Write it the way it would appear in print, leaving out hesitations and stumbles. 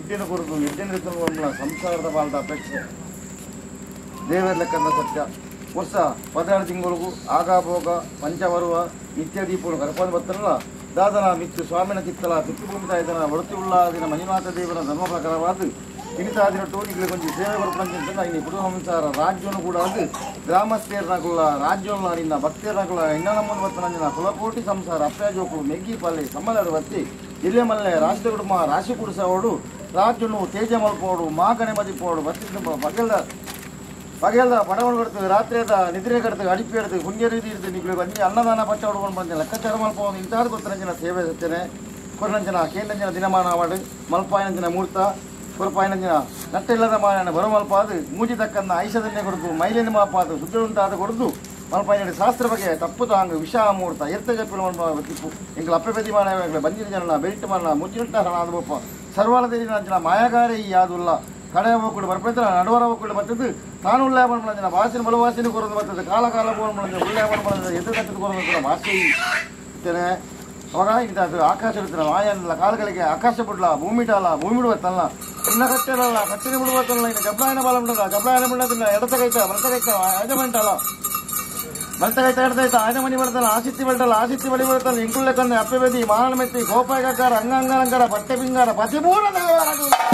ಎಡ್ಡಿನ ಕೊರದು ಎಡ್ಡಿನ ಸಂಸಾರದ ಬಾಳದ ಅಪೇಕ್ಷೆ ದೇವರ ಲೆಕ್ಕದ ಸತ್ಯ ವರ್ಷ 16 ತಿಂಗಳಿಗೂ ಆಗಾಭೋಗ ಪಂಚವರುವ ನಿತ್ಯ ದೀಪಗಳು ಕರ್ಕೊಂಡು ಬರ್ತಾರಲ್ಲ ದಾದನ ಮಿತ್ತು ಸ್ವಾಮಿನ ಚಿತ್ತಲ ಪಿತೃಭೂಮಿ ತಾಯ್ದನ ಒಡತಿ ಉಳ್ಳಾದಿನ ಮಂಜುನಾಥ ದೇವರ ಧರ್ಮ ಪ್ರಕಾರವಾದ ತಿನಿತಾದಿನ ಟೋನಿಗಳಿಗೆ ಕೊಂಚ ಸೇವೆ ಕೊಡ್ಪಂಚಿನ ಇನ್ನು ಕುಟುಂಬ ಸಂಸಾರ ರಾಜ್ಯವನ್ನು ಕೂಡ ಅದು ಗ್ರಾಮಸ್ಥೇರ್ನಗುള്ള ರಾಜ್ಯವನ್ನ ನಿನ್ನ ಭಕ್ತೇರ್ನಗುള്ള ಇನ್ನ ನಮ್ಮನ್ನು ಬರ್ತನಂಜಿನ ಕುಲಕೋಟಿ ಸಂಸಾರ ಅಪ್ಪಾಜೋಕುಳು ಮೆಗ್ಗಿ ಪಲ್ಲೆ ಸಮ್ಮಲಡು ಬತ್ತಿ ಇಲ್ಲೇ ಮಲ್ಲೆ ರಾಷ್ಟ್ರ ಕುಟುಂಬ ರಾಶಿ ಕುಡಿಸೋಡು ರಾಜ್ಯನು ತೇಜ ಮಲ್ಪೋಡು ಮಾಗಣೆ ಮದಿಪೋಡು ಬತ್ತಿ ಬಗೆಲ್ದ பகையில் படவன் கொடுத்து ராத்திரி நிதிரை கடுத்து அடிப்பு எடுத்து புண்ணிய ரீதி இருந்து நீங்கள் வந்து ಅನ್ನದಾನ ಪಟ್ಟ ಹೊಡ್ಕೊಂಡು ಬಂದೆ ಲೆಕ್ಕಾಚಾರ ಮಲ್ಪೋದು ಇಂತಾದ ಗೊತ್ತರಂಜನ ಸೇವೆ ಸತ್ತೇನೆ ಕೊರನಂಜನ ಕೇಂದ್ರಂಜನ ದಿನಮಾನ ಆವಾಡು ಮಲ್ಪಾಯನಂಜನ ಮೂರ್ತ ಕೊರಪಾಯನಂಜನ ನಟ್ಟಿಲ್ಲದ ಮಾಯನ ಬರೋ ಮಲ್ಪಾದು ಮೂಜಿ ತಕ್ಕನ್ನ ಐಷಧನ್ನೇ ಕೊಡುದು ಮೈಲಿನ ಮಾಪಾದು ಶುದ್ಧ ಕೊಡುದು ಮಲ್ಪಾಯನ ಶಾಸ್ತ್ರ ಬಗ್ಗೆ ತಪ್ಪು ತಾಂಗು ವಿಷ ಮೂರ್ತ ಎರ್ತ ಜಪ್ಪಿನ ತಿಪ್ಪು ಎಂಗಳ ಅಪ್ಪೆ ಮಾನ ಬಂಜಿನ ಜನ ಬೆಲ್ಟ್ ಮಾನ ಮುಚ್ಚಿನಟ್ಟ ಹಣ ಆದ ಸರ್ವಾಲ ತೆರಿನ ಮಾಯಾಗಾರ ಈ ಯಾದುಲ್ಲ ಕಡೆ ಹೋಗ್ಕೊಂಡು ಬರ್ಪೈತ್ರ ನಡುವರ ಹೋಗ್ಕೊಂಡು ಬರ್ತದೆ ತಾನು ಉಳ್ಳೆ ಬಂದ ಭಾಷೆ ಬಲವಾಸಿನ ಕೊರೋದು ಬರ್ತದೆ ಕಾಲ ಕಾಲ ಬಂದ ಉಳ್ಳೆ ಬಂದ ಎದ್ದು ಕಟ್ಟದ ಕೊರೋದು ಭಾಷೆ ಇರ್ತೇನೆ ಅವಾಗ ಇದು ಆಕಾಶ ಇರ್ತಾನೆ ಮಾಯನಲ್ಲ ಕಾಲುಗಳಿಗೆ ಆಕಾಶ ಬಿಡ್ಲ ಭೂಮಿ ಟಾಲ ಭೂಮಿ ಬಿಡುವತ್ತಲ್ಲ ಇನ್ನ ಕಟ್ಟೆಲ್ಲ ಕಟ್ಟಿನ ಬಿಡುವತ್ತಲ್ಲ ಇನ್ನು ಜಬ್ಲಾಯನ ಬಾಲ ಬಿಡಲ್ಲ ಜಬ್ಲಾಯನ ಬಿಡೋದಿಲ್ಲ ಎಡತ ಕೈತ ಬಲತ ಕೈತ ಆಜಮಂಟಲ್ಲ ಬಲತ ಕೈತ ಎಡತೈತ ಆಜಮನಿ ಬರ್ತಲ್ಲ ಆಸಿತ್ತಿ ಬಲ್ಟಲ್ಲ ಆಸಿತ್ತಿ ಬಳಿ ಬರ್ತಲ್ಲ ಇಂಕುಳ್ಳೆ ಕಂದ ಅಪ್ಪೆ ಬೇದಿ ಮಾರಣ ಮೆತ್ತಿ ಗೋಪಾಯಕಾರ ಅಂಗಾಂಗಾರಂಕಾರ ಬಟ್ಟೆ ಪಿಂಗಾರ ಪತಿಪೂರ್ಣ ದೇವರ.